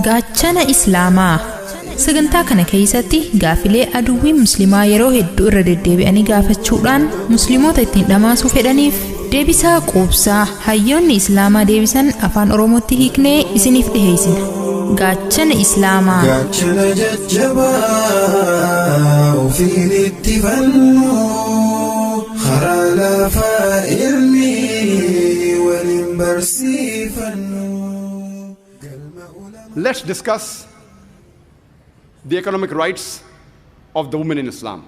Gaachana Islaamaa. Sagantaa kana keessatti gaafilee aduwwiin musliimaa yeroo hedduu irra deddeebi'anii gaafachuudhaan musliimoota ittiin dhamaasuu fedhaniif deebisaa quubsaa hayyoonni Islaamaa deebisan afaan Oromootti hiiknee isiniif dhiheessina. Gaachana Islaamaa. Gaachana jajjabaa ofiin itti fannu karaa lafaa ilmi waliin barsiifannu. Let's discuss the economic rights of the women in Islam.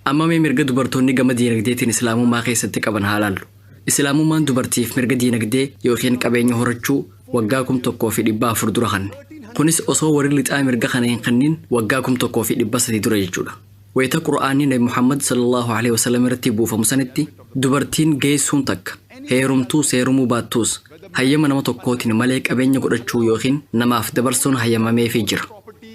Amma mee mirga dubartoonni gama diinagdeetiin islaamummaa keessatti qaban haa laallu. Islaamummaan dubartiif mirga diinagdee yookiin qabeenya horachuu waggaa 1400 dura kanne. Kunis osoo warri lixaa mirga kana hin kennin waggaa 1300 dura jechuudha. Wayita Qur'aanni Nabi Muhammad sallallahu alaihi wasallam irratti buufamu sanitti dubartiin geessuun takka heerumtuu seerumuu baattuus hayyama nama tokkootiin malee qabeenya godhachuu yookiin namaaf dabarsuun hayyamameefii jira.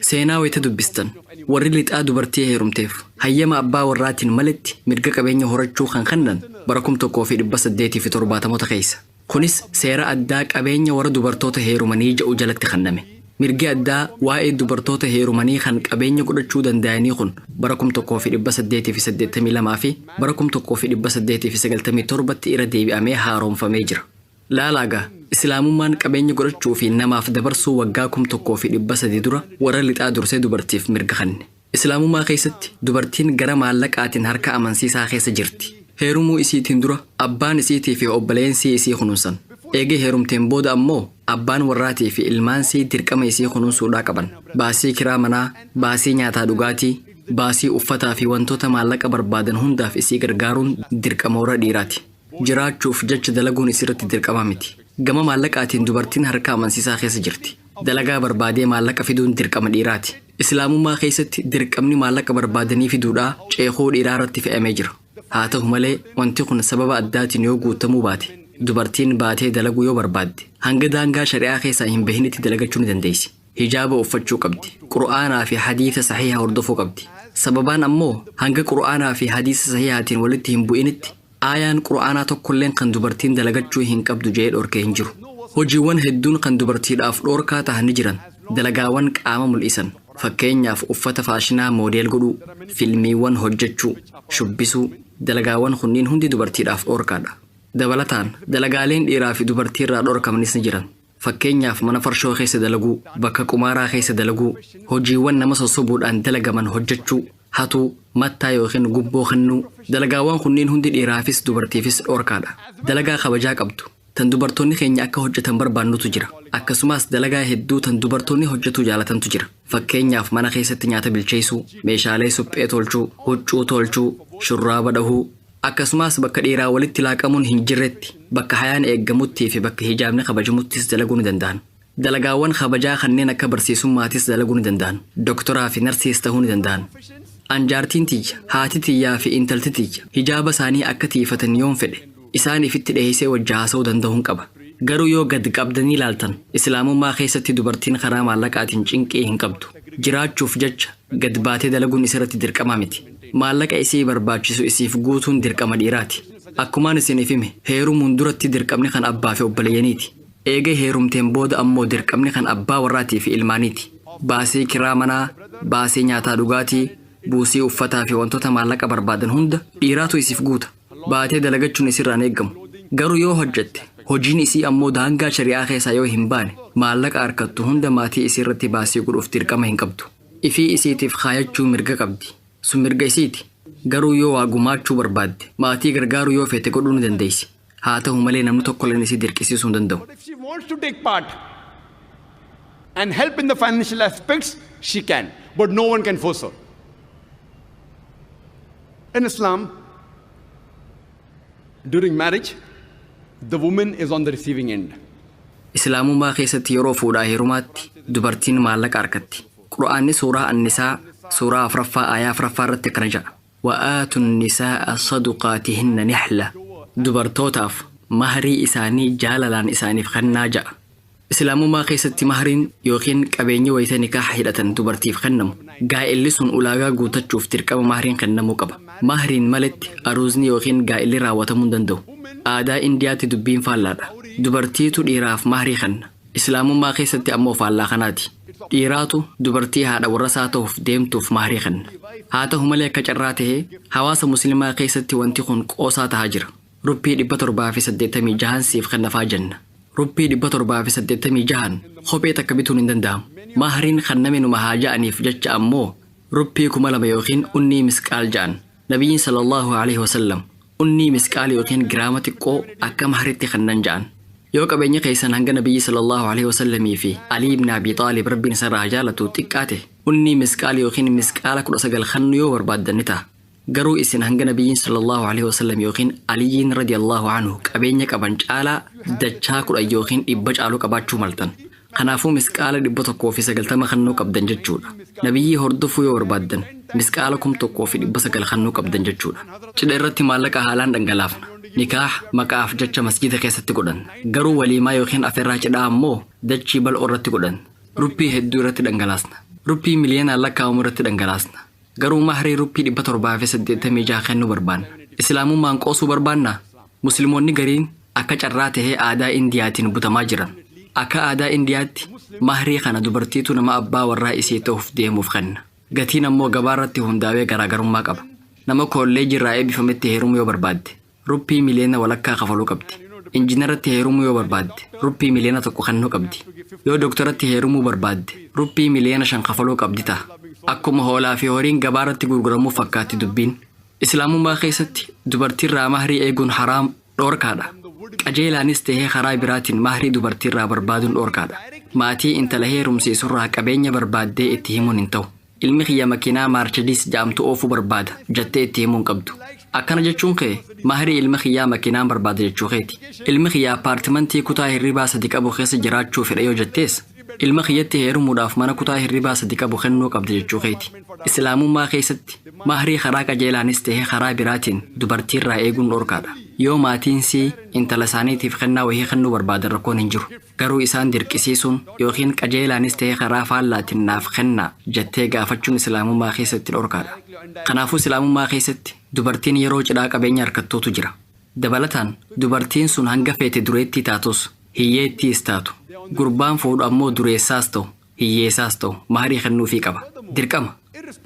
Seenaa wayita dubbistan warri lixaa dubartii heerumteef hayyama abbaa warraatiin maletti mirga qabeenya horachuu kan kennan bara 1870moota keessa. Kunis seera addaa qabeenya warra dubartoota heerumanii jedhu jalatti kenname. Mirgi addaa waa'ee dubartoota heerumanii kan qabeenya godhachuu danda'anii kun bara 1882 fi bara 1897tti irra deebi'amee haaromfamee jira. Laalaagaa Islaamummaan qabeenya godhachuu fi namaaf dabarsuu waggaa 1300 dura warra lixaa dursee dubartiif mirga kenne. Islaamummaa keessatti dubartiin gara maallaqaatiin harka amansiisaa keessa jirti. Heerumuu isiitiin dura abbaan isiitii fi obboleensii isii kunuunsan. Eega heerumteen booda ammoo abbaan warraatii fi ilmaansii dirqama isii kunuunsuudhaa qaban. Baasii kiraa manaa, baasii nyaataa dhugaatii, baasii uffataa fi wantoota maallaqa barbaadan hundaaf isii gargaaruun dirqama warra dhiiraati. Jiraachuuf jecha dalaguun isirratti dirqama miti. Gama maallaqaatiin dubartiin harka amansiisaa keessa jirti. Dalagaa barbaadee maallaqa fiduun dirqama dhiiraati. Islaamummaa keessatti dirqamni maallaqa barbaadanii fiduudhaa ceekoo dhiiraa irratti fe'amee jira. Haa ta'u malee wanti kun sababa addaatiin yoo guutamuu baate dubartiin baatee dalaguu yoo barbaadde hanga daangaa shari'aa keessaa hin bahinitti dalagachuu ni dandeessi. Hijaaba uffachuu qabdi. Qur'aanaa fi hadiisa sahiha hordofuu qabdi. Sababaan ammoo hanga qur'aanaa fi hadiisa sahihaatiin walitti hin bu'initti aayaan qur'aanaa tokkolleen kan dubartiin dalagachuu hin qabdu jedhee dhorkee hin jiru. Hojiiwwan hedduun kan dubartiidhaaf dhorkaa ta'an ni jiran. Dalagaawwan qaama mul'isan. Fakkeenyaaf uffata faashinaa moodeel godhuu, filmiiwwan hojjechuu, shubbisuu, dalagaawwan kunniin hundi dubartiidhaaf dhorkaadha. Dabalataan dalagaaleen dhiiraa fi dubartiirraa dhorkamanis ni jiran. Fakkeenyaaf mana farshoo keessa dalaguu, bakka qumaaraa keessa dalaguu, hojiiwwan nama sossobuudhaan dalagaman hojjechuu, hatuu, mattaa yookiin gubboo kennuu. Dalagaawwan kunniin hundi dhiiraafis dubartiifis dhorkaadha. Dalagaa kabajaa qabdu. Tan dubartoonni keenya akka hojjetan barbaannutu jira. Akkasumas dalagaa hedduu tan dubartoonni hojjetuu jaalatantu jira. Fakkeenyaaf mana keessatti nyaata bilcheessuu, meeshaalee suphee tolchuu, huccuu tolchuu, shurraaba dhahuu, akkasumas bakka dhiiraa walitti laaqamuun hin jirretti, bakka hayaan eeggamuttii fi bakka hijaabni kabajamuttis dalaguu ni danda'an. Dalagaawwan kabajaa kanneen akka barsiisummaatis dalaguu ni danda'an. Doktoraa fi narsiis ta'uu ni danda'an. Anjaartiin tiyya, haati tiyyaa fi intalti tiyya hijaaba isaanii akka tiifatan yoon fedhe isaan ifitti dhiheessee wajji haasa'uu danda'uun qaba. Garuu yoo gad qabdanii ilaaltan islaamummaa keessatti dubartiin karaa maallaqaatiin cinqii hin qabdu. Jiraachuuf jecha gad baatee dalaguun isirratti dirqama miti. Maallaqa isii barbaachisu isiif guutuun dirqama dhiiraati. Akkumaan isiniif hime heerumuun duratti dirqamni kan abbaa fi obboleeyyaniiti. Eega heerumteen booda ammoo dirqamni kan abbaa warraatii fi ilmaaniiti. Baasii kiraa manaa, baasii nyaataa dhugaatii, buusii uffataa fi wantoota maallaqa barbaadan hunda dhiiraatu isiif guuta. Baatee dalagachuun isirraan eeggamu. Garuu yoo hojjette hojiin isii ammoo daangaa shari'aa keessaa yoo hin baane maallaqa harkattu hunda maatii isii irratti baasii godhuuf dirqama hin qabdu. Ifii isiitiif kaayachuu mirga qabdi. Sun mirga isiiti. Garuu yoo waa gumaachuu barbaadde maatii gargaaruu yoo feete godhuu ni dandeessi. Haa ta'u malee namni tokkolleen isii dirqisiisuu hin danda'u. But if she wants to take part and help in the financial aspects, she can. But no one can force her. In Islam, during marriage, the woman is on the receiving end. Islaamummaa keessatti yeroo fuudhaa heerumaatti dubartiin maallaqa harkatti. Qur'aanni suuraa Annisaa suuraa afuraffaa aayaa afuraffaa irratti akkana jedha. Wa'aatu nisaa'a saduqaatihinna nihla. Dubartootaaf mahrii isaanii jaalalaan isaaniif kennaa ja'a. Islaamummaa keessatti mahriin yookiin qabeenyi wayita nikaaha hidhatan dubartiif kennamu. Gaa'elli sun ulaagaa guutachuuf dirqama mahriin kennamuu qaba. Mahriin maletti aruuzni yookiin gaa'elli raawwatamuu hin danda'u. Aadaa Indiyaatti dubbiin faallaadha. Dubartiitu dhiiraaf mahrii kenna. Islaamummaa keessatti ammoo faallaa kanaati. Dhiiraatu dubartii haadha warrasaa ta'uuf deemtuuf mahrii kenna. Haa ta'u malee akka carraa tahee hawaasa musliimaa keessatti wanti kun qoosaa tahaa jira. Ruppii 786 siif kennafaa jenna. Ruppii 786 kophee takka bituun hin danda'amu. Mahriin kenname numa haa ja'aniif jecha ammoo ruppii 2000 yookiin unnii misqaal ja'an. Nabiyyiin sallallahu alaihi wasallam unnii misqaal yookiin giraama xiqqoo akka mahritti kennan ja'an. Yoo qabeenya keessan hanga nabiyyi sallallahu alaihi wasallamii fi Alii ibn Abi Xaalib rabbiin isarraa jaalatu xiqqaate unnii misqaal yookiin misqaala 19 kennu yoo barbaaddan ni ta'a. Garuu isin hanga nabiyyiin sallallahu alaihi wasallam yookiin Aliyyiin radiyallahu anhu qabeenya qaban caalaa dachaa 10 yookiin 100 caaluu qabaachuu maltan. Kanaafuu misqaala 190 kennuu qabdan jechuudha. Nabiyyii hordofuu yoo barbaaddan misqaala 1900 kennuu qabdan jechuudha. Cidha irratti maallaqa haalaan dhangalaafna. Nikaah maqaaf jecha masjida keessatti godhan. Garuu waliimaa yookiin afeerraa cidhaa ammoo dachii bal'oo irratti godhan. Ruppii hedduu irratti dhangalaasna. Ruppii miliyoonaan lakkaa'amu irratti dhangalaasna. Garuu mahrii ruppii 786 kennuu barbaanna. Islaamummaan qoosuu barbaannaa? Musliimoonni gariin akka carraa tahee aadaa Indiyaatiin butamaa jiran. Akka aadaa Indiyaatti mahrii kana dubartiitu nama abbaa warraa isii ta'uuf deemuuf kenna. Gatiin ammoo gabaarratti hundaa'ee garaagarummaa qaba. Nama kolleejii irraa eebbifametti heerumuu yoo barbaadde ruppii miliyoona walakkaa kafaluu qabdi. Injiinaratti heerumuu yoo barbaadde ruppii miliyoona 1 kennuu qabdi. Yoo dooktaratti heerumuu barbaadde ruppii miliyoona 5 kafaluu qabdi ta'a. Akkuma hoolaa fi horiin gabaarratti gurguramuu fakkaatti dubbiin. Islaamummaa keessatti dubartiirraa mahrii eeguun haraam dhoorkaadha. Qajeelaanis tahee karaa biraatiin mahrii dubartiirraa barbaaduun dhoorkaadha. Maatii intala heerumsiisurraa qabeenya barbaaddee itti himuun hin ta'u. Ilmi kiyya makiinaa Maarchediis jedhamtu oofuu barbaada jettee itti himuun qabdu. Akkana jechuun kee mahrii ilma kiyyaa makiinaan barbaada jechuu keeti. Ilmi kiyya appaartimantii kutaa hirribaa 3 qabu keessa jiraachuu fedha yoo jettees ilma kiyyatti heerumuudhaaf mana kutaa hirribaa 3 qabu kennuu qabda jechuu keeti. Islaamummaa keessatti mahrii karaa qajeelaanis tahee karaa biraatiin dubartiirraa eeguun dhoorkaadha. Yoo maatiin sii intala isaaniitiif kennaa wayii kennuu barbaadan rakkoon hin jiru. Garuu isaan dirqisiisuun yookiin qajeelaanis tahee karaa faallaatiin naaf kennaa jettee gaafachuun islaamummaa keessatti dhoorkaadha. Kanaafuu islaamummaa keessatti dubartiin yeroo cidhaa qabeenya harkattuutu jira. Dabalataan dubartiin sun hanga feete dureettii taatus hiyyeettiis taatu. Gurbaan fuudhu ammoo dureessaas ta'u hiyyeessaas ta'u mahrii kennuufii qaba. Dirqama.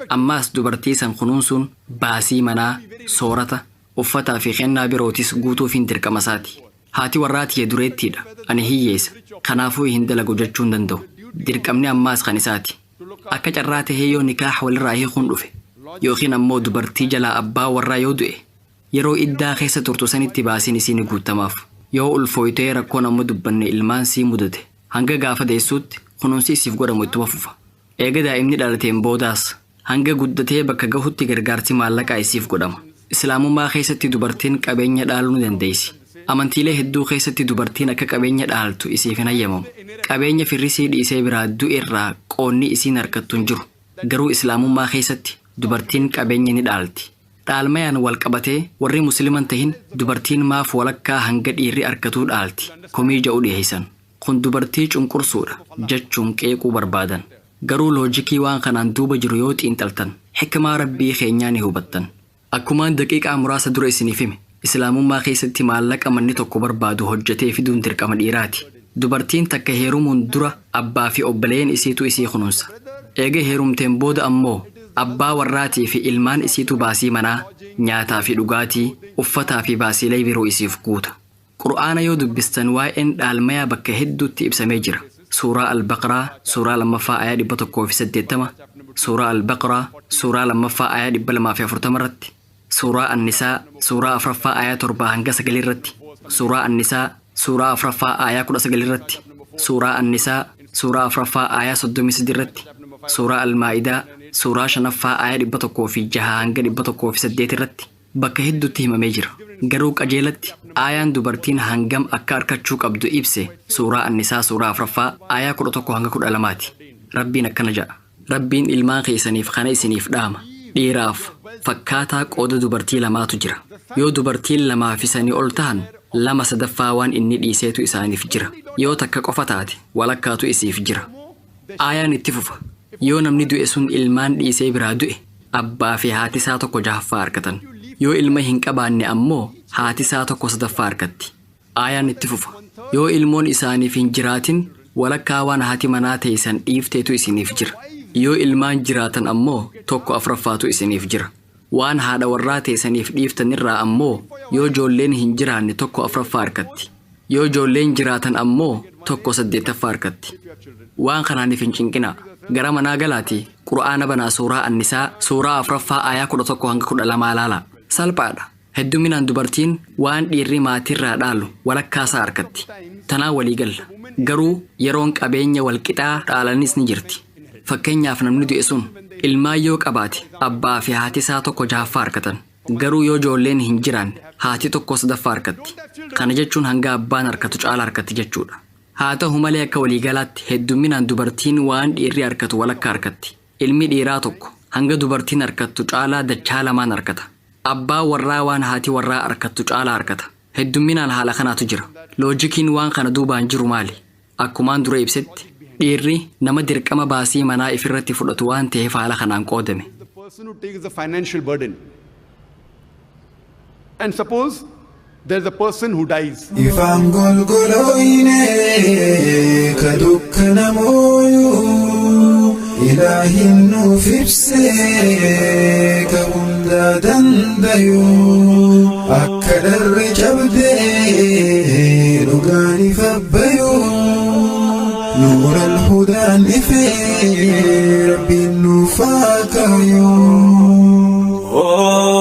Ammaas dubartii san kunuunsuun baasii manaa, soorata, uffataa fi kennaa birootis guutuufiin dirqama isaati. Haati warraa tiyya dureettiidha. Ani hiyyeessa. Kanaafuu hin dalagu jechuu hin danda'u. Dirqamni ammaas kan isaati. Akka carraa tahee yoo nikaah walirraa hiikuun dhufe yookiin ammoo dubartii jalaa abbaa warraa yoo du'e yeroo iddaa keessa turtu sanitti baasiin isii ni guutamaaf. Yoo ulfooytee rakkoon amma dubbanne ilmaan sii mudate hanga gaafa deessuutti kunuunsi isiif godhamu ittuma fufa. Eega daa'imni dhalateen boodaas hanga guddatee bakka gahutti gargaarsi maallaqaa isiif godhama. Islaamummaa keessatti dubartiin qabeenya dhaaluu ni dandeessi. Amantiilee hedduu keessatti dubartiin akka qabeenya dhaaltu isiif hin hayyamamu. Qabeenya firrisii dhiisee biraa du'e irraa qoonni isiin harkattu hin jiru. Garuu islaamummaa keessatti dubartiin qabeenya ni dhaalti. Dhaalmayaan wal qabatee warri musliiman tahin dubartiin maaf walakkaa hanga dhiirri harkatuu dhaalti komii ja'u dhiyeessan. Kun dubartii cunqursuudha jechuun qeequu barbaadan. Garuu loojikii waan kanaan duuba jiru yoo xiinxaltan hikmaa rabbii keenyaa ni hubattan. Akkumaan daqiiqaa muraasa dura isiniif hime islaamummaa keessatti maallaqa manni tokko barbaadu hojjetee fiduun dirqama dhiiraati. Dubartiin takka heerumuun dura abbaa fi obboleen isiitu isii kunuunsa. Eega heerumteen booda ammoo abbaa warraatii fi ilmaan isiitu baasii manaa, nyaataa fi dhugaatii, uffataa fi baasiilee biroo isiif guuta. Qur'aana yoo dubbistan waa'een dhaalmayaa bakka hedduutti ibsamee jira. Suuraa Al-Baqraa suuraa 2ffaa ayaa 180, Suuraa Al-Baqraa suuraa 2ffaa ayaa 240 irratti, Suuraa An-Nisaa suuraa 4ffaa ayaa 7 hanga 9 irratti, Suuraa An-Nisaa suuraa 4ffaa ayaa 19 irratti, Suuraa An-Nisaa suuraa 4ffaa ayaa 33 irratti, Suuraa Al-Maa'idaa suuraa 5ffaa ayaa 106 hanga 108 irratti bakka hedduutti himamee jira. Garuu qajeelatti aayaan dubartiin hangam akka arkachuu qabdu ibse suuraa An-Nisaa suuraa 4ffaa aayaa 11 hanga 12ti. Rabbiin akkana ja'a. Rabbiin ilmaan keessaniif kana isiniif dhaama. Dhiiraaf fakkaataa qooda dubartii lamaatu jira. Yoo dubartiin lamaa fi sanii ol tahan 2/3 waan inni dhiiseetu isaaniif jira. Yoo takka qofa taate walakkaatu isiif jira. Aayaan itti fufa. Yoo namni du'e sun ilmaan dhiisee biraa du'e abbaa fi haati isaa 1/6 argatan. Yoo ilma hin qabaanne ammoo haati isaa 1/3 argatti. Aayaan itti fufa. Yoo ilmoon isaaniif hin jiraatin Walakkaa waan haati manaa teessan dhiifteetu isiniif jira. Yoo ilmaan jiraatan ammoo tokko afuraffaatu isiniif jira. Waan haadha warraa teessaniif dhiiftanirraa ammoo yoo ijoolleen hin jiraanne tokko afuraffaa harkatti. Yoo ijoolleen jiraatan ammoo tokko saddeettaffaa harkatti. Waan kanaaniif hin cinqinaa. Gara manaa galaatii Qur'aana banaa, suuraa Annisaa suuraa 4ffaa aayaa 11 hanga 12 ilaalaa. Salphaadha. Hedduminaan dubartiin waan dhiirri maatiirraa dhaalu walakkaasaa harkatti. Tanaan walii galla. Garuu yeroon qabeenya walqixaa dhaalanis ni jirti. Fakkeenyaaf, namni du'e sun ilmaan yoo qabaate, abbaa fi haati isaa tokko jahaffaa harkatan. Garuu yoo ijoolleen hin jiraanne, haati tokko sadaffaa harkatti. Kana jechuun hanga abbaan harkatu caala harkatti jechuudha. Haa ta'u malee, akka waliigalaatti hedduminaan dubartiin waan dhiirri harkatu walakka harkatti. Ilmi dhiiraa tokko hanga dubartiin harkattu caalaa dachaa lamaan harkata. Abbaan warraa waan haati warraa harkattu caalaa harkata. Hedduminaan haala kanaatu jira. Loojikiin waan kana duubaan jiru maali? Akkumaan dura ibsetti, dhiirri nama dirqama baasii manaa ifirratti fudhatu waan ta'eef haala kanaan qoodame. The person who takes the financial burden. And suppose there's a person who dies. Ifaan golgolooyne ka dukkana mooyuu, Ilaahin nuuf ibsee ka hundaa dandayuu, akka dharri cabdee dhugaan ifa bayuu, nuural hudaan ifee Rabbiin nuuf haa kaayuu.